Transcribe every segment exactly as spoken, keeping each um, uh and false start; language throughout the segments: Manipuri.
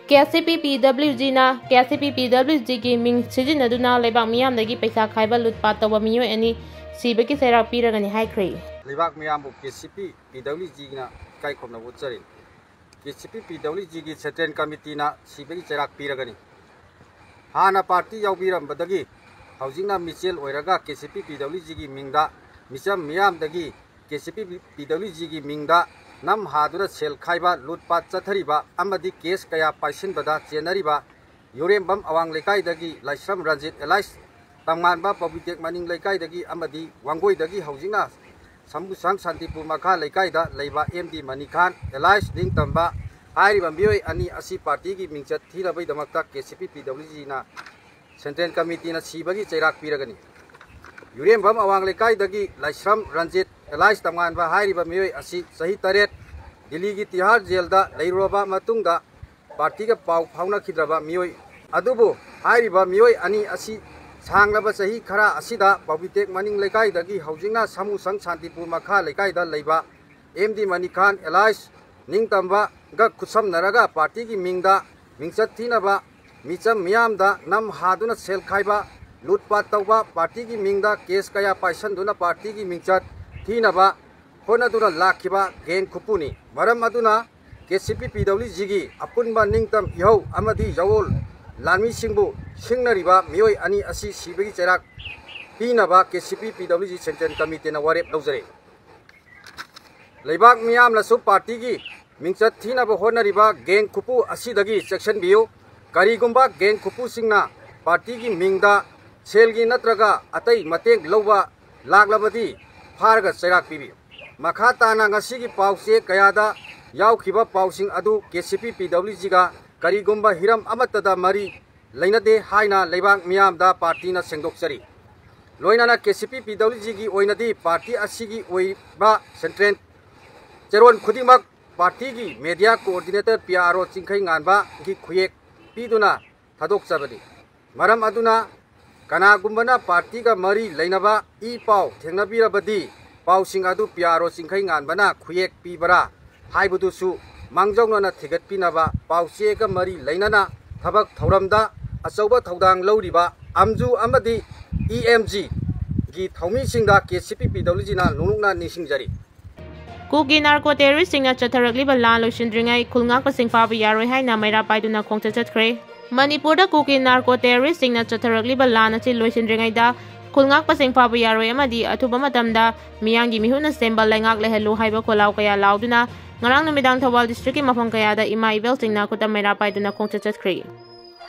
ꯀꯦ ꯁꯤ ꯄꯤ ꯄꯤ ꯗꯕ꯭ꯂꯤꯎ ꯖꯤꯅ ꯀꯦ ꯁꯤ ꯄꯤ ꯄꯤ ꯗꯕ꯭ꯂꯤꯎ ꯖꯤꯒꯤ ꯃꯤꯡ ꯁꯤꯖꯤꯟꯅꯗꯨꯅ ꯂꯩꯕꯥꯛ ꯃꯤꯌꯥꯝꯗꯒꯤ ꯄꯩꯁꯥ ꯈꯥꯏꯕ ꯂꯨꯠꯄꯥꯠ ꯇꯧꯕ ꯃꯤꯑꯣꯏ ꯑꯅꯤ ꯁꯤꯕꯒꯤ ꯆꯩꯔꯥꯛ ꯄꯤꯔꯒꯅꯤ ꯍꯥꯏꯈ꯭ꯔꯦ꯫ ꯂꯩꯕꯥꯛ ꯃꯤꯌꯥꯝꯕꯨ ꯀꯦ ꯁꯤ ꯄꯤ ꯄꯤ ꯗꯕ꯭ꯂꯤꯎ ꯖꯤꯅ ꯏꯀꯥꯏ ꯈꯨꯝꯅꯕ ꯎꯠꯆꯔꯤ꯫ ꯀꯦ ꯁꯤ ꯄꯤ ꯄꯤ ꯗꯕ꯭ꯂꯤꯎ ꯖꯤꯒꯤ ꯁꯦꯟꯇ꯭ꯔꯦꯜ ꯀꯃꯤꯇꯤꯅ ꯁꯤꯕꯒꯤ ꯆꯩꯔꯥꯛ ꯄꯤꯔꯒꯅꯤ꯫ ꯍꯥꯟꯅ ꯄꯥꯔꯇꯤ ꯌꯥꯎꯕꯤꯔꯝꯕꯗꯒꯤ ꯍꯧꯖꯤꯛꯅ ꯃꯤꯆꯦꯜ ꯑꯣꯏꯔꯒ ꯀꯦ ꯁꯤ ꯄꯤ ꯄꯤ ꯗꯕ꯭ꯂꯤꯎ ꯖꯤꯒꯤ ꯃꯤꯡꯗ ꯃꯤꯆꯝ ꯃꯤꯌꯥꯝꯗꯒꯤ ꯀꯦ ꯁꯤ ꯄꯤ ꯄꯤ ꯗꯕ꯭ꯂꯤꯎ ꯖꯤꯒꯤ ꯃꯤꯡꯗ ꯅꯝ ꯍꯥꯗꯨꯅ ꯁꯦꯜ ꯈꯥꯏꯕ, ꯂꯨꯠꯄꯥꯠ ꯆꯠꯊꯔꯤꯕ ꯑꯃꯗꯤ ꯀꯦꯁ ꯀꯌꯥ ꯄꯥꯏꯁꯤꯟꯕꯗ ꯆꯦꯟꯅꯔꯤꯕ ꯌꯨꯔꯦꯝꯕꯝ ꯑꯋꯥꯡ ꯂꯩꯀꯥꯏꯗꯒꯤ ꯂꯥꯏꯁ꯭ꯔꯝ ꯔꯟꯖꯤꯠ ꯑꯦꯂꯥꯏꯁ ꯇꯝꯉꯥꯟꯕ ꯄꯕ꯭ꯂꯤꯇꯦꯛ ꯃꯅꯤꯡ ꯂꯩꯀꯥꯏꯗꯒꯤ ꯑꯃꯗꯤ ꯋꯥꯡꯒꯣꯏꯗꯒꯤ ꯍꯧꯖꯤꯛꯅ ꯁꯃꯨꯁꯪ ꯁꯥꯟꯇꯤꯄꯨꯔ ꯃꯈꯥ ꯂꯩꯀꯥꯏꯗ ꯂꯩꯕ ꯑꯦꯝ ꯗꯤ ꯃꯅꯤꯈꯥꯟ ꯑꯦꯂꯥꯏꯁ ꯅꯤꯡꯇꯝꯕ ꯍꯥꯏꯔꯤꯕ ꯃꯤꯑꯣꯏ ꯑꯅꯤ ꯑꯁꯤ ꯄꯥꯔꯇꯤꯒꯤ ꯃꯤꯡꯆꯠ ꯊꯤꯅꯕꯒꯤꯗꯃꯛꯇ ꯀꯦ ꯁꯤ ꯄꯤ ꯄꯤ ꯗꯕ꯭ꯂꯤꯎ ꯖꯤꯅ ꯁꯦꯟꯇ꯭ꯔꯦꯜ ꯀꯃꯤꯇꯤꯅ ꯁꯤꯕꯒꯤ ꯆꯩꯔꯥꯛ ꯄꯤꯔꯒꯅꯤ꯫ ꯌꯨꯔꯦꯝꯕꯝ ꯑꯋꯥꯡ ꯂꯩꯀꯥꯏꯗꯒꯤ ꯂꯥꯏꯁ꯭ꯔꯝ ꯔꯟꯖꯤꯠ ꯑꯦꯂꯥꯏꯁ ꯇꯝꯉꯥꯟꯕ ꯍꯥꯏꯔꯤꯕ ꯃꯤꯑꯣꯏ ꯑꯁꯤ ꯆꯍꯤ ꯇꯔꯦꯠ ꯗꯤꯜꯂꯤꯒꯤ ꯇꯤꯍꯥꯔ ꯖꯦꯜꯗ ꯂꯩꯔꯨꯔꯕ ꯃꯇꯨꯡꯗ ꯄꯥꯔꯇꯤꯒ ꯄꯥꯎ ꯐꯥꯎꯅꯈꯤꯗ꯭ꯔꯕ ꯃꯤꯑꯣꯏ ꯑꯗꯨꯕꯨ ꯍꯥꯏꯔꯤꯕ ꯃꯤꯑꯣꯏ ꯑꯅꯤ ꯑꯁꯤ ꯁꯥꯡꯂꯕ ꯆꯍꯤ ꯈꯔ ꯑꯁꯤꯗ ꯄꯕ꯭ꯂꯤꯇꯦꯛ ꯃꯅꯤꯡ ꯂꯩꯀꯥꯏꯗꯒꯤ ꯍꯧꯖꯤꯛꯅ ꯁꯃꯨꯁꯪ ꯁꯥꯟꯇꯤꯄꯨꯔ ꯃꯈꯥ ꯂꯩꯀꯥꯏꯗ ꯂꯩꯕ ꯑꯦꯝ ꯗꯤ ꯃꯅꯤꯈꯥꯟ ꯑꯦꯂꯥꯏꯁ ꯅꯤꯡꯇꯝꯕꯒ ꯈꯨꯠꯁꯝꯅꯔꯒ ꯄꯥꯔꯇꯤꯒꯤ ꯃꯤꯡꯗ ꯃꯤꯡꯆꯠ ꯊꯤꯅꯕ, ꯃꯤꯆꯝ ꯃꯤꯌꯥꯝꯗ ꯅꯝ ꯍꯥꯗꯨꯅ ꯁꯦꯜ ꯈꯥꯏꯕ, ꯂꯨꯠꯄꯥꯠ ꯇꯧꯕ, ꯄꯥꯔꯇꯤꯒꯤ ꯃꯤꯡꯗ ꯀꯦꯁ ꯀꯌꯥ ꯄꯥꯏꯁꯟꯗꯨꯅ ꯄꯥꯔꯇꯤꯒꯤ ꯃꯤꯡꯆꯠ ꯊꯤꯅꯕ ꯍꯣꯠꯅꯗꯨꯅ ꯂꯥꯛꯈꯤꯕ ꯒꯦꯡ ꯈꯨꯄꯨꯅꯤ꯫ ꯃꯔꯝ ꯑꯗꯨꯅ ꯀꯦ ꯁꯤ ꯄꯤ ꯄꯤ ꯗꯕ꯭ꯂꯤꯎ ꯖꯤꯒꯤ ꯑꯄꯨꯟꯕ ꯅꯤꯡꯇꯝ ꯏꯍꯧ ꯑꯃꯗꯤ ꯌꯥꯑꯣꯜ ꯂꯥꯟꯃꯤꯁꯤꯡꯕꯨ ꯁꯤꯡꯅꯔꯤꯕ ꯃꯤꯑꯣꯏ ꯑꯅꯤ ꯑꯁꯤ ꯁꯤꯕꯒꯤ ꯆꯩꯔꯥꯛ ꯄꯤꯅꯕ ꯀꯦ ꯁꯤ ꯄꯤ ꯄꯤ ꯗꯕ꯭ꯂꯤꯎ ꯖꯤ ꯁꯦꯟꯇ꯭ꯔꯦꯜ ꯀꯃꯤꯇꯤꯅ ꯋꯥꯔꯦꯞ ꯂꯧꯖꯔꯦ꯫ ꯂꯩꯕꯥꯛ ꯃꯤꯌꯥꯝꯅꯁꯨ ꯄꯥꯔꯇꯤꯒꯤ ꯃꯤꯡꯆꯠ ꯊꯤꯅꯕ ꯍꯣꯠꯅꯔꯤꯕ ꯒꯦꯡ ꯈꯨꯄꯨ ꯑꯁꯤꯗꯒꯤ ꯆꯦꯛꯁꯤꯟꯕꯤꯌꯨ꯫ ꯀꯔꯤꯒꯨꯝꯕ ꯒꯦꯡ ꯈꯨꯄꯨꯁꯤꯡꯅ ꯄꯥꯔꯇꯤꯒꯤ ꯃꯤꯡꯗ ꯁꯦꯜꯒꯤ ꯅꯠꯇ꯭ꯔꯒ ꯑꯇꯩ ꯃꯇꯦꯡ ꯂꯧꯕ ꯂꯥꯛꯂꯕꯗꯤ ꯐꯥꯔꯒ ꯆꯩꯔꯥꯛ ꯄꯤꯕꯤꯌꯨ꯫ ꯃꯈꯥ ꯇꯥꯅ ꯉꯁꯤꯒꯤ ꯄꯥꯎ ꯆꯦ ꯀꯌꯥꯗ ꯌꯥꯎꯈꯤꯕ ꯄꯥꯎꯁꯤꯡ ꯑꯗꯨ ꯀꯦ ꯁꯤ ꯄꯤ ꯄꯤ ꯗꯕ꯭ꯂꯤꯎ ꯖꯤꯒ ꯀꯔꯤꯒꯨꯝꯕ ꯍꯤꯔꯝ ꯑꯃꯠꯇꯗ ꯃꯔꯤ ꯂꯩꯅꯗꯦ ꯍꯥꯏꯅ ꯂꯩꯕꯥꯛ ꯃꯤꯌꯥꯝꯗ ꯄꯥꯔꯇꯤꯅ ꯁꯦꯡꯗꯣꯛꯆꯔꯤ꯫ ꯂꯣꯏꯅꯅ ꯀꯦ ꯁꯤ ꯄꯤ ꯄꯤ ꯗꯕ꯭ꯂꯤꯎ ꯖꯤꯒꯤ ꯑꯣꯏꯅꯗꯤ ꯄꯥꯔꯇꯤ ꯑꯁꯤꯒꯤ ꯑꯣꯏꯕ ꯁꯦꯟꯇ꯭ꯔꯦꯜ ꯆꯦꯔꯣꯜ ꯈꯨꯗꯤꯡꯃꯛ ꯄꯥꯔꯇꯤꯒꯤ ꯃꯦꯗꯤꯌꯥ ꯀꯣꯑꯣꯔꯗꯤꯅꯦꯇꯔ ꯄꯤ ꯑꯥꯔ ꯑꯣ ꯆꯤꯡꯈꯩꯉꯥꯟꯕꯒꯤ ꯈꯨꯌꯦꯛ ꯄꯤꯗꯨꯅ ꯊꯥꯗꯣꯛꯆꯕꯅꯤ꯫ ꯃꯔꯝ ꯑꯗꯨꯅ ꯀꯅꯥꯒꯨꯝꯕꯅ ꯄꯥꯔꯇꯤꯒ ꯃꯔꯤ ꯂꯩꯅꯕ ꯏ ꯄꯥꯎ ꯊꯦꯡꯅꯕꯤꯔꯕꯗꯤ ꯄꯥꯎꯁꯤꯡ ꯑꯗꯨ ꯄꯤ ꯑꯥꯔ ꯑꯣ ꯆꯤꯡꯈꯩꯉꯥꯟꯕꯅ ꯈꯨꯌꯦꯛ ꯄꯤꯕꯔꯥ ꯍꯥꯏꯕꯗꯨꯁꯨ ꯃꯥꯡꯖꯧꯅꯅ ꯊꯤꯒꯠꯄꯤꯅꯕ ꯄꯥꯎꯆꯦꯒ ꯃꯔꯤ ꯂꯩꯅꯅ ꯊꯕꯛ ꯊꯧꯔꯝꯗ ꯑꯆꯧꯕ ꯊꯧꯗꯥꯡ ꯂꯧꯔꯤꯕ ꯑꯝꯖꯨ ꯑꯃꯗꯤ ꯏ ꯑꯦꯝ ꯖꯤꯒꯤ ꯊꯧꯃꯤꯁꯤꯡꯗ ꯀꯦ ꯁꯤ ꯄꯤ ꯄꯤ ꯗꯕ꯭ꯂꯤꯎ ꯖꯤꯅ ꯅꯣꯡꯂꯨꯛꯅ ꯅꯤꯡꯁꯤꯡꯖꯔꯤ꯫ ꯀꯨꯀꯤ ꯅꯥꯔꯀꯣ ꯇꯦꯔꯣꯔꯤꯁꯁꯤꯡꯅ ꯆꯠꯊꯔꯛꯂꯤꯕ ꯂꯥꯟ ꯂꯣꯏꯁꯤꯟꯗ꯭ꯔꯤꯉꯩ ꯈꯨꯜ ꯉꯥꯛꯄꯁꯤꯡ ꯐꯥꯕ ꯌꯥꯔꯣꯏ ꯍꯥꯏꯅ ꯃꯩꯔꯥ ꯄꯥꯏꯗꯨꯅ ꯈꯣꯡꯆꯠ ꯆꯠꯈ꯭ꯔꯦ꯫ ꯃꯅꯤꯄꯨꯔꯗ ꯀꯨꯀꯤ ꯅꯥꯔꯀꯣ ꯇꯦꯔꯣꯔꯤꯁꯁꯤꯡꯅ ꯆꯠꯊꯔꯛꯂꯤꯕ ꯂꯥꯟ ꯑꯁꯤ ꯂꯣꯏꯁꯤꯟꯗ꯭ꯔꯤꯉꯩꯗ ꯈꯨꯜ ꯉꯥꯛꯄꯁꯤꯡ ꯐꯥꯕ ꯌꯥꯔꯣꯏ ꯑꯃꯗꯤ ꯑꯊꯨꯕ ꯃꯇꯝꯗ ꯃꯤꯌꯥꯝꯒꯤ ꯃꯤꯍꯨꯠꯅ ꯁꯦꯝꯕ ꯂꯩꯉꯥꯛ ꯂꯩꯍꯜꯂꯨ ꯍꯥꯏꯕ ꯈꯣꯜꯂꯥꯎ ꯀꯌꯥ ꯂꯥꯎꯗꯨꯅ ꯉꯔꯥꯡ ꯅꯨꯃꯤꯗꯥꯡ ꯊꯧꯕꯥꯜ ꯗꯤꯁꯇ꯭ꯔꯤꯛꯀꯤ ꯃꯐꯝ ꯀꯌꯥꯗ ꯏꯃꯥ ꯏꯕꯦꯜꯁꯤꯡꯅ ꯈꯨꯠꯇ ꯃꯩꯔꯥ ꯄꯥꯏꯗꯨꯅ ꯈꯣꯡꯆꯠ ꯆꯠꯈ꯭ꯔꯤ꯫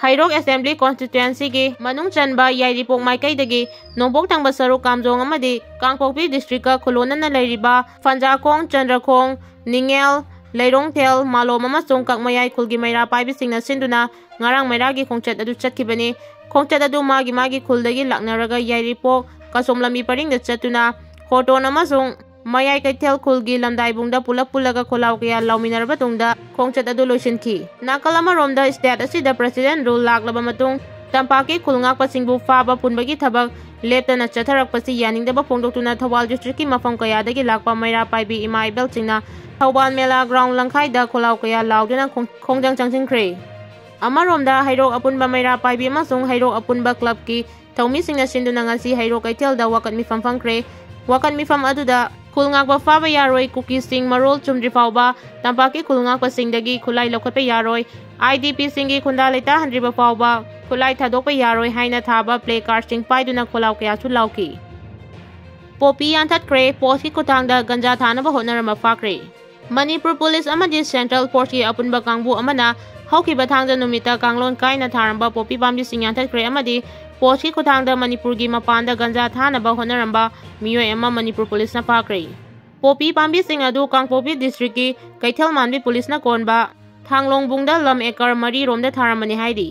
ꯍꯩꯔꯣꯛ ꯑꯦꯁꯦꯝꯕ꯭ꯂꯤ ꯀꯣꯟꯁꯇꯤꯇ꯭ꯋꯦꯟꯁꯤꯒꯤ ꯃꯅꯨꯡ ꯆꯟꯕ ꯌꯥꯏꯔꯤꯄꯣꯛ ꯃꯥꯏꯀꯩꯗꯒꯤ ꯅꯣꯡꯄꯣꯛ ꯊꯪꯕ ꯁꯔꯨꯛ ꯀꯥꯝꯖꯣꯡ ꯑꯃꯗꯤ ꯀꯥꯡꯄꯣꯛꯄꯤ ꯗꯤꯁꯇ꯭ꯔꯤꯛꯀ ꯈꯨꯂꯣꯟꯅꯅ ꯂꯩꯔꯤꯕ ꯐꯟꯖꯥꯈꯣꯡ, ꯆꯟꯗ꯭ꯔꯈꯣꯡ, ꯅꯤꯡꯉꯦꯜ, ꯂꯩꯔꯣꯡꯊꯦꯜ, ꯃꯥꯂꯣꯝ ꯑꯃꯁꯨꯡ ꯀꯛꯃꯌꯥꯏ ꯈꯨꯜꯒꯤ ꯃꯩꯔꯥ ꯄꯥꯏꯕꯤꯁꯤꯡꯅ ꯁꯤꯟꯗꯨꯅ ꯉꯔꯥꯡ ꯃꯩꯔꯥꯒꯤ ꯈꯣꯡꯆꯠ ꯑꯗꯨ ꯆꯠꯈꯤꯕꯅꯤ꯫ ꯈꯣꯡꯆꯠ ꯑꯗꯨ ꯃꯥꯒꯤ ꯃꯥꯒꯤ ꯈꯨꯜꯗꯒꯤ ꯂꯥꯛꯅꯔꯒ ꯌꯥꯏꯔꯤꯄꯣꯛ ꯀꯁꯣꯝ ꯂꯝꯕꯤ ꯄꯔꯤꯡꯗ ꯆꯠꯇꯨꯅ ꯍꯣꯔꯇꯣꯟ ꯑꯃꯁꯨꯡ ꯃꯌꯥꯏ ꯀꯩꯊꯦꯜ ꯈꯨꯜꯒꯤ ꯂꯝꯗꯥꯏꯕꯨꯡꯗ ꯄꯨꯂꯞ ꯄꯨꯜꯂꯒ ꯈꯣꯜꯂꯥꯎ ꯀꯌꯥ ꯂꯥꯎꯃꯤꯟꯅꯔꯕ ꯇꯨꯡꯗ ꯈꯣꯡꯆꯠ ꯑꯗꯨ ꯂꯣꯏꯁꯤꯟꯈꯤ꯫ ꯅꯥꯀꯜ ꯑꯃꯔꯣꯝꯗ state ꯑꯁꯤꯗ president rule ꯂꯥꯛꯂꯕ ꯃꯇꯨꯡ ꯇꯝꯄꯥꯛꯀꯤ ꯈꯨꯜ ꯉꯥꯛꯄꯁꯤꯡꯕꯨ ꯐꯥꯕ ꯄꯨꯟꯕꯒꯤ ꯊꯕꯛ ꯂꯦꯞꯇꯅ ꯆꯠꯊꯔꯛꯄꯁꯤ ꯌꯥꯅꯤꯡꯗꯕ ꯐꯣꯡꯗꯣꯛꯇꯨꯅ ꯊꯧꯕꯥꯜ districtꯀꯤ ꯃꯐꯝ ꯀꯌꯥꯗꯒꯤ ꯂꯥꯛꯄ ꯃꯩꯔꯥ ꯄꯥꯏꯕꯤ ꯏꯃꯥ ꯏꯕꯦꯜꯁꯤꯡꯅ ꯊꯧꯕꯥꯜ ꯃꯦꯂꯥ ground ꯂꯝꯈꯥꯏꯗ ꯈꯣꯜꯂꯥꯎ ꯀꯌꯥ ꯂꯥꯎꯗꯨꯅ ꯈꯣꯡ-, ꯈꯣꯡꯖꯪ ꯆꯪꯁꯤꯟꯈ꯭ꯔꯦ꯫ ꯑꯃꯔꯣꯝꯗ ꯍꯩꯔꯣꯛ ꯑꯄꯨꯟꯕ ꯃꯩꯔꯥ ꯄꯥꯏꯕꯤ ꯑꯃꯁꯨꯡ ꯍꯩꯔꯣꯛ ꯑꯄꯨꯟꯕ clubꯀꯤ ꯊꯧꯃꯤꯁꯤꯡꯅ ꯁꯤꯟꯗꯨꯅ ꯉꯁꯤ ꯍꯩꯔꯣꯛ ꯀꯩꯊꯦꯜꯗ ꯋꯥꯀꯠ ꯃꯤꯐꯝ ꯐꯝꯈ꯭ꯔꯦ꯫ ꯋꯥꯀꯠ ꯃꯤꯐꯝ ꯑꯗꯨꯗ ꯈꯨꯜ ꯉꯥꯛꯄ ꯐꯥꯕ ꯌꯥꯔꯣꯏ, ꯀꯨꯀꯤꯁꯤꯡ ꯃꯔꯣꯜ ꯆꯨꯝꯗ꯭ꯔꯤ ꯐꯥꯎꯕ ꯇꯝꯄꯥꯛꯀꯤ ꯈꯨꯜ ꯉꯥꯛꯄꯁꯤꯡꯗꯒꯤ ꯈꯨꯠꯂꯥꯏ ꯂꯧꯈꯠꯄ ꯌꯥꯔꯣꯏ, IDPꯁꯤꯡꯒꯤ ꯈꯨꯟꯗꯥ ꯂꯩꯇꯥꯍꯟꯗ꯭ꯔꯤꯕ ꯐꯥꯎꯕ ꯈꯨꯠꯂꯥꯏ ꯊꯥꯗꯣꯛꯄ ꯌꯥꯔꯣꯏ ꯍꯥꯏꯅ ꯊꯥꯕ placardꯁꯤꯡ ꯄꯥꯏꯗꯨꯅ ꯈꯣꯜꯂꯥꯎ ꯀꯌꯥꯁꯨ ꯂꯥꯎꯈꯤ꯫ ꯄꯣꯄꯤ ꯌꯥꯟꯊꯠꯈ꯭ꯔꯦ, ꯄꯣꯁꯀꯤ ꯈꯨꯠꯊꯥꯡꯗ ꯒꯟꯖꯥ ꯊꯥꯅꯕ ꯍꯣꯠꯅꯔꯝꯕ ꯐꯥꯈ꯭ꯔꯦ꯫ ꯃꯅꯤꯄꯨꯔ ꯄꯨꯂꯤꯁ ꯑꯃꯗꯤ central forceꯀꯤ ꯑꯄꯨꯟꯕ ꯀꯥꯡꯕꯨ ꯑꯃꯅ ꯍꯧꯈꯤꯕ ꯊꯥꯡꯖ ꯅꯨꯃꯤꯠꯇ ꯀꯥꯡꯂꯣꯟ ꯀꯥꯏꯅ ꯊꯥꯔꯝꯕ ꯄꯣꯄꯤ ꯄꯥꯝꯕꯤꯁꯤꯡ ꯌꯥꯟꯊꯠꯈ꯭ꯔꯦ ꯑꯃꯗꯤ ꯄꯣꯁꯀꯤ ꯈꯨꯠꯊꯥꯡꯗ ꯃꯅꯤꯄꯨꯔꯒꯤ ꯃꯄꯥꯟꯗ ꯒꯟꯖꯥ ꯊꯥꯅꯕ ꯍꯣꯠꯅꯔꯝꯕ ꯃꯤꯑꯣꯏ ꯑꯃ ꯃꯅꯤꯄꯨꯔ ꯄꯨꯂꯤꯁꯅ ꯐꯥꯈ꯭ꯔꯦ꯫ ꯄꯣꯄꯤ ꯄꯥꯝꯕꯤꯁꯤꯡ ꯑꯗꯨ ꯀꯥꯡꯄꯣꯛꯄꯤ districtꯀꯤ ꯀꯩꯊꯦꯜꯃꯥꯟꯕꯤ ꯄꯨꯂꯤꯁꯅ ꯀꯣꯟꯕ ꯊꯥꯡꯂꯣꯡꯕꯨꯡꯗ ꯂꯝ acre ꯃꯔꯤ ꯔꯣꯝꯗ ꯊꯥꯔꯝꯕꯅꯤ ꯍꯥꯏꯔꯤ꯫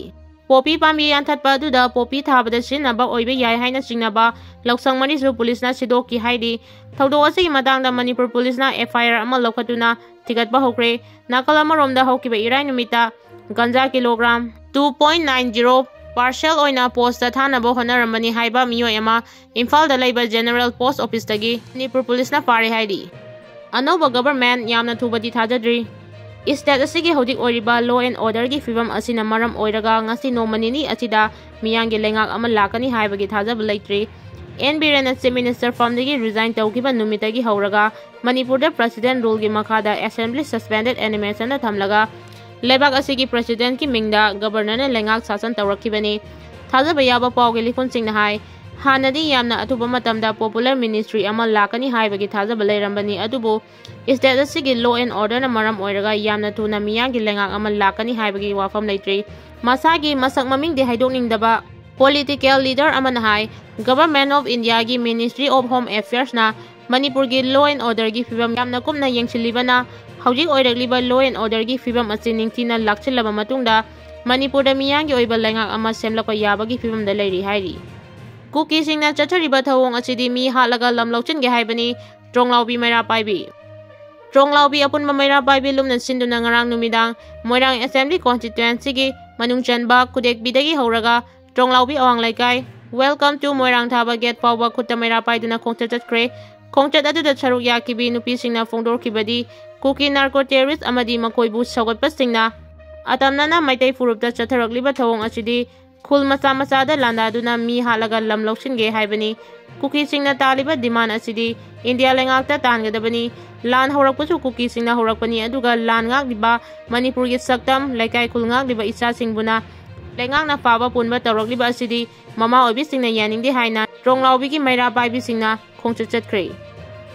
ꯄꯣꯄꯤ ꯄꯥꯝꯕꯤ ꯌꯥꯟꯊꯠꯄ ꯑꯗꯨꯗ ꯄꯣꯄꯤ ꯊꯥꯕꯗ ꯁꯤꯖꯤꯟꯅꯕ ꯑꯣꯏꯕ ꯌꯥꯏ ꯍꯥꯏꯅ ꯆꯤꯡꯅꯕ ꯂꯧꯁꯪ ꯃꯔꯤꯁꯨ ꯄꯨꯂꯤꯁꯅ ꯁꯤꯗꯣꯛꯈꯤ ꯍꯥꯏꯔꯤ꯫ ꯊꯧꯗꯣꯛ ꯑꯁꯤꯒꯤ ꯃꯇꯥꯡꯗ ꯃꯅꯤꯄꯨꯔ ꯄꯨꯂꯤꯁꯅ FIR ꯑꯃ ꯂꯧꯈꯠꯇꯨꯅ ꯊꯤꯒꯠꯄ ꯍꯧꯈ꯭ꯔꯦ꯫ ꯅꯥꯀꯜ ꯑꯃꯔꯣꯝꯗ ꯍꯧꯈꯤꯕ ꯏꯔꯥꯏ ꯅꯨꯃꯤꯠꯇ ganja kilogram two point nine zero parcel ꯑꯣꯏꯅ postꯇ ꯊꯥꯅꯕ ꯍꯣꯠꯅꯔꯝꯕꯅꯤ ꯍꯥꯏꯕ ꯃꯤꯑꯣꯏ ꯑꯃ ꯏꯝꯐꯥꯜꯗ ꯂꯩꯕ general post officeꯇꯒꯤ ꯃꯅꯤꯄꯨꯔ ꯄꯨꯂꯤꯁꯅ ꯐꯥꯔꯦ ꯍꯥꯏꯔꯤ꯫ ꯑꯅꯧꯕ government ꯌꯥꯝꯅ ꯊꯨꯕꯗꯤ ꯊꯥꯖꯗ꯭ꯔꯤ꯫ State ꯑꯁꯤꯒꯤ ꯍꯧꯖꯤꯛ ꯑꯣꯏꯔꯤꯕ law and orderꯒꯤ ꯐꯤꯕꯝ ꯑꯁꯤꯅ ꯃꯔꯝ ꯑꯣꯏꯔꯒ ꯉꯁꯤ ꯅꯣꯡꯃ ꯅꯤꯅꯤ ꯑꯁꯤꯗ ꯃꯤꯌꯥꯝꯒꯤ ꯂꯩꯉꯥꯛ ꯑꯃ ꯂꯥꯛꯀꯅꯤ ꯍꯥꯏꯕꯒꯤ ꯊꯥꯖꯕ ꯂꯩꯇ꯭ꯔꯤ꯫ ꯑꯦꯟ ꯕꯤꯔꯦꯟꯅ Chief Minister ꯐꯝꯗꯒꯤ resign ꯇꯧꯈꯤꯕ ꯅꯨꯃꯤꯠꯇꯒꯤ ꯍꯧꯔꯒ ꯃꯅꯤꯄꯨꯔꯗ President ruleꯒꯤ ꯃꯈꯥꯗ Assembly suspended animationꯗ ꯊꯝꯂꯒ ꯂꯩꯕꯥꯛ ꯑꯁꯤꯒꯤ Presidentꯀꯤ ꯃꯤꯡꯗ Governorꯅ ꯂꯩꯉꯥꯛ ꯁꯥꯁꯟ ꯇꯧꯔꯛꯈꯤꯕꯅꯤ꯫ ꯊꯥꯖꯕ ꯌꯥꯕ ꯄꯥꯎꯒꯤ ꯂꯤꯈꯨꯟꯁꯤꯡꯅ ꯍꯥꯏ, ꯍꯥꯟꯅꯗꯤ ꯌꯥꯝꯅ ꯑꯊꯨꯕ ꯃꯇꯝꯗ popular ministry ꯑꯃ ꯂꯥꯛꯀꯅꯤ ꯍꯥꯏꯕꯒꯤ ꯊꯥꯖꯕ ꯂꯩꯔꯝꯕꯅꯤ, ꯑꯗꯨꯕꯨ state ꯑꯁꯤꯒꯤ law and orderꯅ ꯃꯔꯝ ꯑꯣꯏꯔꯒ ꯌꯥꯝꯅ ꯊꯨꯅ ꯃꯤꯌꯥꯝꯒꯤ ꯂꯩꯉꯥꯛ ꯑꯃ ꯂꯥꯛꯀꯅꯤ ꯍꯥꯏꯕꯒꯤ ꯋꯥꯐꯝ ꯂꯩꯇ꯭ꯔꯤ꯫ ꯃꯁꯥꯒꯤ ꯃꯁꯛ ꯃꯃꯤꯡꯗꯤ ꯍꯥꯏꯗꯣꯛꯅꯤꯡꯗꯕ political leader ꯑꯃꯅ ꯍꯥꯏ, Government of Indiaꯒꯤ Ministry of Home Affairsꯅ ꯃꯅꯤꯄꯨꯔꯒꯤ law and orderꯒꯤ ꯐꯤꯕꯝ ꯌꯥꯝꯅ ꯀꯨꯞꯅ ꯌꯦꯡꯁꯤꯜꯂꯤꯕꯅ ꯍꯧꯖꯤꯛ ꯑꯣꯏꯔꯛꯂꯤꯕ law and orderꯒꯤ ꯐꯤꯕꯝ ꯑꯁꯤ ꯅꯤꯡꯊꯤꯅ ꯂꯥꯛꯁꯤꯜꯂꯕ ꯃꯇꯨꯡꯗ ꯃꯅꯤꯄꯨꯔꯗ ꯃꯤꯌꯥꯝꯒꯤ ꯑꯣꯏꯕ ꯂꯩꯉꯥꯛ ꯑꯃ ꯁꯦꯝꯂꯛꯄ ꯌꯥꯕꯒꯤ ꯐꯤꯕꯝꯗ ꯂꯩꯔꯤ ꯍꯥꯏꯔꯤ꯫ ꯀꯨꯀꯤꯁꯤꯡꯅ ꯆꯠꯊꯔꯤꯕ ꯊꯧꯑꯣꯡ ꯑꯁꯤꯗꯤ ꯃꯤ ꯍꯥꯠꯂꯒ ꯂꯝ ꯂꯧꯁꯤꯟꯒꯦ ꯍꯥꯏꯕꯅꯤ꯫ ꯇ꯭ꯔꯣꯡꯂꯥꯎꯕꯤ ꯃꯩꯔꯥ ꯄꯥꯏꯕꯤ꯫ ꯇ꯭ꯔꯣꯡꯂꯥꯎꯕꯤ ꯑꯄꯨꯟꯕ ꯃꯩꯔꯥ ꯄꯥꯏꯕꯤ ꯂꯨꯞꯅ ꯁꯤꯟꯗꯨꯅ ꯉꯔꯥꯡ ꯅꯨꯃꯤꯗꯥꯡ ꯃꯣꯏꯔꯥꯡ Assembly Constituencyꯒꯤ ꯃꯅꯨꯡ ꯆꯟꯕ ꯈꯨꯗꯦꯛꯄꯤꯗꯒꯤ ꯍꯧꯔꯒ ꯇ꯭ꯔꯣꯡꯂꯥꯎꯕꯤ ꯑꯋꯥꯡ ꯂꯩꯀꯥꯏ, Welcome to ꯃꯣꯏꯔꯥꯡ ꯊꯥꯕ gate ꯐꯥꯎꯕ ꯈꯨꯠꯇ ꯃꯩꯔꯥ ꯄꯥꯏꯗꯨꯅ ꯈꯣꯡꯆꯠ ꯆꯠꯈ꯭ꯔꯦ꯫ ꯈꯣꯡꯆꯠ ꯑꯗꯨꯗ ꯁꯔꯨꯛ ꯌꯥꯈꯤꯕꯤ ꯅꯨꯄꯤꯁꯤꯡꯅ ꯐꯣꯡꯗꯣꯛꯈꯤꯕꯗꯤ ꯀꯨꯀꯤ narco terrorist ꯑꯃꯗꯤ ꯃꯈꯣꯏꯕꯨ ꯁꯧꯒꯠꯄꯁꯤꯡꯅ ꯑꯇꯝꯅꯅ ꯃꯩꯇꯩ ꯐꯨꯔꯨꯞꯇ ꯆꯠꯊꯔꯛꯂꯤꯕ ꯊꯧꯑꯣꯡ ꯑꯁꯤꯗꯤ ꯈꯨꯜ ꯃꯆꯥ ꯃꯆꯥꯗ ꯂꯥꯟꯗꯥꯗꯨꯅ ꯃꯤ ꯍꯥꯠꯂꯒ ꯂꯝ ꯂꯧꯁꯤꯟꯒꯦ ꯍꯥꯏꯕꯅꯤ꯫ ꯀꯨꯀꯤꯁꯤꯡꯅ ꯇꯥꯜꯂꯤꯕ demand ꯑꯁꯤꯗꯤ ꯏꯟꯗꯤꯌꯥ ꯂꯩꯉꯥꯛꯇ ꯇꯥꯟꯒꯗꯕꯅꯤ꯫ ꯂꯥꯟ ꯍꯧꯔꯛꯄꯁꯨ ꯀꯨꯀꯤꯁꯤꯡꯅ ꯍꯧꯔꯛꯄꯅꯤ, ꯑꯗꯨꯒ ꯂꯥꯟ ꯉꯥꯛꯂꯤꯕ ꯃꯅꯤꯄꯨꯔꯒꯤ ꯁꯛꯇꯝ, ꯂꯩꯀꯥꯏ ꯈꯨꯜ ꯉꯥꯛꯂꯤꯕ ꯏꯆꯥꯁꯤꯡꯕꯨꯅ ꯂꯩꯉꯥꯛꯅ ꯐꯥꯕ ꯄꯨꯟꯕ ꯇꯧꯔꯛꯂꯤꯕ ꯑꯁꯤꯗꯤ ꯃꯃꯥ ꯑꯣꯏꯕꯤꯁꯤꯡꯅ ꯌꯥꯅꯤꯡꯗꯦ ꯍꯥꯏꯅ ꯇ꯭ꯔꯣꯡꯂꯥꯎꯕꯤꯒꯤ ꯃꯩꯔꯥ ꯄꯥꯏꯕꯤꯁꯤꯡꯅ ꯈꯣꯡꯆꯠ ꯆꯠꯈ꯭ꯔꯦ꯫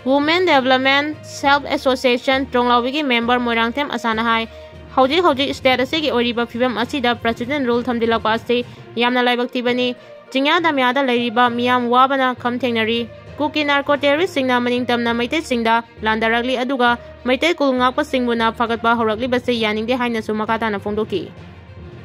Women Development Self Association ꯇ꯭ꯔꯣꯡꯂꯥꯎꯕꯤꯒꯤ member Moirangthem ꯑꯁꯥꯅ ꯍꯥꯏ, ꯍꯧꯖꯤꯛ ꯍꯧꯖꯤꯛ state ꯑꯁꯤꯒꯤ ꯑꯣꯏꯔꯤꯕ ꯐꯤꯕꯝ ꯑꯁꯤꯗ President rule ꯊꯝꯖꯤꯜꯂꯛꯄ ꯑꯁꯤ ꯌꯥꯝꯅ ꯂꯥꯏꯕꯛ ꯊꯤꯕꯅꯤ꯫ ꯆꯤꯡꯌꯥ ꯇꯝꯌꯥꯗ ꯂꯩꯔꯤꯕ ꯃꯤꯌꯥꯝ ꯋꯥꯕꯅ ꯈꯝ ꯊꯦꯡꯅꯔꯤ꯫ ꯀꯨꯀꯤ narco terroristꯁꯤꯡꯅ ꯃꯅꯤꯡ ꯇꯝꯅ ꯃꯩꯇꯩꯁꯤꯡꯗ ꯂꯥꯟꯗꯥꯔꯛꯂꯤ, ꯑꯗꯨꯒ ꯃꯩꯇꯩ ꯀꯨꯜ ꯉꯥꯛꯄꯁꯤꯡꯕꯨꯅ ꯐꯥꯒꯠꯄ ꯍꯧꯔꯛꯂꯤꯕꯁꯤ ꯌꯥꯅꯤꯡꯗꯦ ꯍꯥꯏꯅꯁꯨ ꯃꯈꯥ ꯇꯥꯅ ꯐꯣꯡꯗꯣꯛꯈꯤ꯫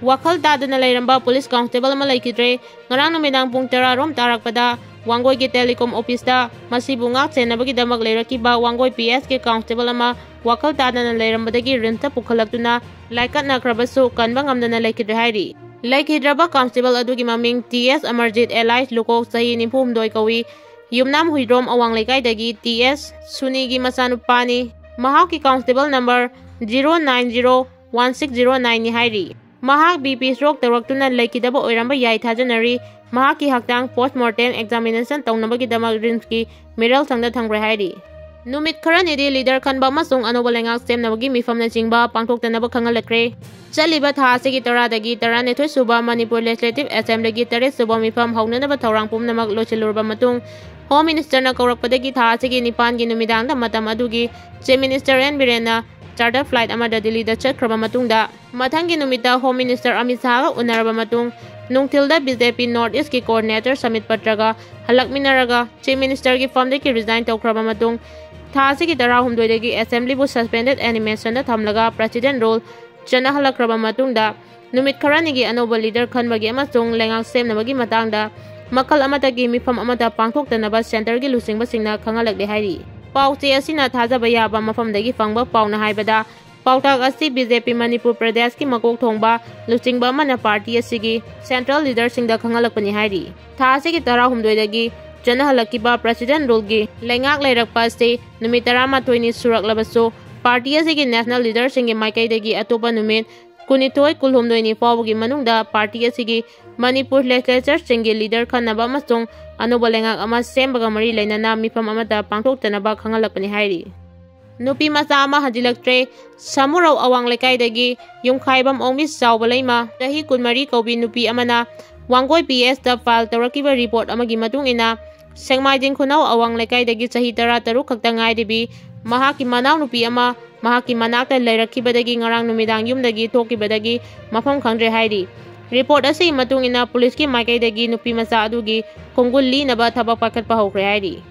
ꯋꯥꯈꯜ ꯇꯥꯗꯅ ꯂꯩꯔꯝꯕ police constable ꯑꯃ ꯂꯩꯈꯤꯗ꯭ꯔꯦ꯫ ꯉꯔꯥꯡ ꯅꯨꯃꯤꯗꯥꯡ ꯄꯨꯡ ꯇꯔꯥ ꯔꯣꯝ ꯇꯥꯔꯛꯄꯗ ꯋꯥꯡꯒꯣꯏꯒꯤ telecom officeꯇ ꯃꯁꯤꯕꯨ ꯉꯥꯛ ꯁꯦꯟꯅꯕꯒꯤꯗꯃꯛ ꯂꯩꯔꯛꯈꯤꯕ ꯋꯥꯡꯒꯣꯏ PSꯀꯤ constable ꯑꯃ ꯋꯥꯈꯜ ꯇꯥꯗꯅ ꯂꯩꯔꯝꯕꯗꯒꯤ RIMSꯇ ꯄꯨꯈꯠꯂꯛꯇꯨꯅ ꯂꯥꯏꯀꯠꯅꯈ꯭ꯔꯕꯁꯨ ꯀꯟꯕ ꯉꯝꯗꯅ ꯂꯩꯈꯤꯗ꯭ꯔꯦ ꯍꯥꯏꯔꯤ꯫ ꯂꯩꯈꯤꯗ꯭ꯔꯕ constable ꯑꯗꯨꯒꯤ ꯃꯃꯤꯡ TS ꯑꯃꯔꯖꯤꯠ alias ꯂꯨꯀꯣꯛ, ꯆꯍꯤ ꯅꯤꯐꯨ ꯍꯨꯝꯗꯣꯏ ꯀꯧꯏ꯫ ꯌꯨꯝꯅꯥꯝ ꯍꯨꯏꯗ꯭ꯔꯣꯝ ꯑꯋꯥꯡ ꯂꯩꯀꯥꯏꯗꯒꯤ TS ꯁꯨꯅꯤꯒꯤ ꯃꯆꯥꯅꯨꯄꯥꯅꯤ꯫ ꯃꯍꯥꯛꯀꯤ constable number zero nine zero one six zero nine ꯅꯤ ꯍꯥꯏꯔꯤ꯫ ꯃꯍꯥꯛ BP stroke ꯇꯧꯔꯛꯇꯨꯅ ꯂꯩꯈꯤꯗꯕ ꯑꯣꯏꯔꯝꯕ ꯌꯥꯏ ꯊꯥꯖꯅꯔꯤ꯫ ꯃꯍꯥꯛꯀꯤ ꯍꯛꯆꯥꯡ postmortem examination ꯇꯧꯅꯕꯒꯤꯗꯃꯛ RIMSꯀꯤ ꯃꯤꯔꯦꯜ ꯁꯪꯗ ꯊꯝꯈ꯭ꯔꯦ ꯍꯥꯏꯔꯤ꯫ ꯅꯨꯃꯤꯠ ꯈꯔꯅꯤꯗꯤ leader ꯈꯟꯕ ꯑꯃꯁꯨꯡ ꯑꯅꯧꯕ ꯂꯩꯉꯥꯛ ꯁꯦꯝꯅꯕꯒꯤ ꯃꯤꯐꯝꯅꯆꯤꯡꯕ ꯄꯥꯡꯊꯣꯛꯇꯅꯕ ꯈꯪꯍꯜꯂꯛꯈ꯭ꯔꯦ꯫ ꯆꯠꯂꯤꯕ ꯊꯥ ꯑꯁꯤꯒꯤ ꯇꯔꯥꯗꯒꯤ ꯇꯔꯥꯅꯤꯊꯣꯏ ꯁꯨꯕ ꯃꯅꯤꯄꯨꯔ Legislative Assemblyꯒꯤ ꯇꯔꯦꯠ ꯁꯨꯕ ꯃꯤꯐꯝ ꯍꯧꯅꯅꯕ ꯊꯧꯔꯥꯡ ꯄꯨꯝꯅꯃꯛ ꯂꯣꯏꯁꯤꯜꯂꯨꯔꯕ ꯃꯇꯨꯡ, Home Ministerꯅ ꯀꯧꯔꯛꯄꯗꯒꯤ ꯊꯥ ꯑꯁꯤꯒꯤ ꯅꯤꯄꯥꯟꯒꯤ ꯅꯨꯃꯤꯗꯥꯡꯗ ꯃꯇꯝ ꯑꯗꯨꯒꯤ Chief Minister N ꯕꯤꯔꯦꯟꯅ charter flight ꯑꯃꯗ ꯗꯤꯜꯂꯤꯗ ꯆꯠꯈ꯭ꯔꯕ ꯃꯇꯨꯡꯗ, ꯃꯊꯪꯒꯤ ꯅꯨꯃꯤꯠꯇ Home Minister ꯑꯃꯤꯠ ꯁꯥꯍꯒ ꯎꯅꯔꯕ ꯃꯇꯨꯡ, ꯅꯨꯡꯊꯤꯜꯗ BJP North Eastꯀꯤ coordinator ꯁꯃꯤꯠ ꯄꯇ꯭ꯔꯒ ꯍꯜꯂꯛꯃꯤꯟꯅꯔꯒ Chief Ministerꯒꯤ firmꯗꯒꯤ resign ꯇꯧꯈ꯭ꯔꯕ ꯃꯇꯨꯡ, ꯊꯥ ꯑꯁꯤꯒꯤ ꯇꯔꯥꯍꯨꯝꯗꯣꯏꯗꯒꯤ Assemblyꯕꯨ suspended animationꯗ ꯊꯝꯂꯒ President Rule ꯆꯠꯅꯍꯜꯂꯛꯈ꯭ꯔꯕ ꯃꯇꯨꯡꯗ, ꯅꯨꯃꯤꯠ ꯈꯔꯅꯤꯒꯤ ꯑꯅꯧꯕ leader ꯈꯟꯕꯒꯤ ꯑꯃꯁꯨꯡ ꯂꯩꯉꯥꯛ ꯁꯦꯝꯅꯕꯒꯤ ꯃꯇꯥꯡꯗ ꯃꯈꯜ ꯑꯃꯠꯇꯒꯤ ꯃꯤꯐꯝ ꯑꯃꯠꯇ ꯄꯥꯡꯊꯣꯛꯇꯅꯕ centreꯒꯤ ꯂꯨꯆꯤꯡꯕꯁꯤꯡꯅ ꯈꯪꯍꯜꯂꯛꯂꯦ ꯍꯥꯏꯔꯤ꯫ ꯄꯥꯎꯆꯦ ꯑꯁꯤꯅ ꯊꯥꯖꯕ ꯌꯥꯕ ꯃꯐꯝꯗꯒꯤ ꯐꯪꯕ ꯄꯥꯎꯅ ꯍꯥꯏꯕꯗ, ꯄꯥꯎꯇꯥꯛ ꯑꯁꯤ BJP ꯃꯅꯤꯄꯨꯔ ꯄ꯭ꯔꯗꯦꯁꯀꯤ ꯃꯀꯣꯛ ꯊꯣꯡꯕ ꯂꯨꯆꯤꯡꯕ ꯑꯃꯅ party ꯑꯁꯤꯒꯤ central leaderꯁꯤꯡꯗ ꯈꯪꯍꯜꯂꯛꯄꯅꯤ ꯍꯥꯏꯔꯤ꯫ ꯊꯥ ꯑꯁꯤꯒꯤ ꯇꯔꯥꯍꯨꯝꯗꯣꯏꯗꯒꯤ ꯆꯠꯅꯍꯜꯂꯛꯈꯤꯕ President Ruleꯒꯤ ꯂꯩꯉꯥꯛ ꯂꯩꯔꯛꯄ ꯑꯁꯤ ꯅꯨꯃꯤꯠ ꯇꯔꯥꯃꯥꯊꯣꯏꯅꯤ ꯁꯨꯔꯛꯂꯕꯁꯨ, party ꯑꯁꯤꯒꯤ national leaderꯁꯤꯡꯒꯤ ꯃꯥꯏꯀꯩꯗꯒꯤ ꯑꯇꯣꯞꯄ ꯅꯨꯃꯤꯠ ꯀꯨꯟꯅꯤꯊꯣꯏ, ꯀꯨꯟꯍꯨꯝꯗꯣꯏꯅꯤ ꯐꯥꯎꯕꯒꯤ ꯃꯅꯨꯡꯗ party ꯑꯁꯤꯒꯤ ꯃꯅꯤꯄꯨꯔ legislatureꯁꯤꯡꯒꯤ leader ꯈꯟꯅꯕ ꯑꯃꯁꯨꯡ ꯑꯅꯧꯕ ꯂꯩꯉꯥꯛ ꯑꯃ ꯁꯦꯝꯕꯒ ꯃꯔꯤ ꯂꯩꯅꯅ ꯃꯤꯐꯝ ꯑꯃꯠꯇ ꯄꯥꯡꯊꯣꯛꯇꯅꯕ ꯈꯪꯍꯜꯂꯛꯄꯅꯤ ꯍꯥꯏꯔꯤ꯫ ꯅꯨꯄꯤ ꯃꯆꯥ ꯑꯃ ꯍꯟꯖꯤꯜꯂꯛꯇ꯭ꯔꯦ꯫ ꯁꯥꯃꯨꯔꯧ ꯑꯋꯥꯡ ꯂꯩꯀꯥꯏꯗꯒꯤ ꯌꯨꯝꯈꯥꯏꯕꯝ ꯑꯣꯡꯕꯤ ꯆꯥꯎꯕ ꯂꯩꯃ, ꯆꯍꯤ ꯀꯨꯟꯃꯔꯤ ꯀꯧꯕꯤ ꯅꯨꯄꯤ ꯑꯃꯅ ꯋꯥꯡꯒꯣꯏ PSꯇ file ꯇꯧꯔꯛꯈꯤꯕ report ꯑꯃꯒꯤ ꯃꯇꯨꯡ ꯏꯟꯅ, ꯁꯦꯡꯃꯥꯏꯗꯤꯡ ꯈꯨꯅꯧ ꯑꯋꯥꯡ ꯂꯩꯀꯥꯏꯗꯒꯤ ꯆꯍꯤ ꯇꯔꯥꯇꯔꯨꯛ ꯈꯛꯇ ꯉꯥꯏꯔꯤꯕꯤ ꯃꯍꯥꯛꯀꯤ ꯃꯅꯥꯎꯅꯨꯄꯤ ꯑꯃ ꯃꯍꯥꯛꯀꯤ ꯃꯅꯥꯛꯇ ꯂꯩꯔꯛꯈꯤꯕꯗꯒꯤ ꯉꯔꯥꯡ ꯅꯨꯃꯤꯗꯥꯡ ꯌꯨꯝꯗꯒꯤ ꯊꯣꯛꯈꯤꯕꯗꯒꯤ ꯃꯐꯝ ꯈꯪꯗ꯭ꯔꯦ ꯍꯥꯏꯔꯤ꯫ Report ꯑꯁꯤꯒꯤ ꯃꯇꯨꯡ ꯏꯟꯅ, ꯄꯨꯂꯤꯁꯀꯤ ꯃꯥꯏꯀꯩꯗꯒꯤ ꯅꯨꯄꯤ ꯃꯆꯥ ꯑꯗꯨꯒꯤ ꯈꯣꯡꯒꯨꯜ ꯂꯤꯅꯕ ꯊꯕꯛ ꯄꯥꯏꯈꯠꯄ ꯍꯧꯈ꯭ꯔꯦ ꯍꯥꯏꯔꯤ꯫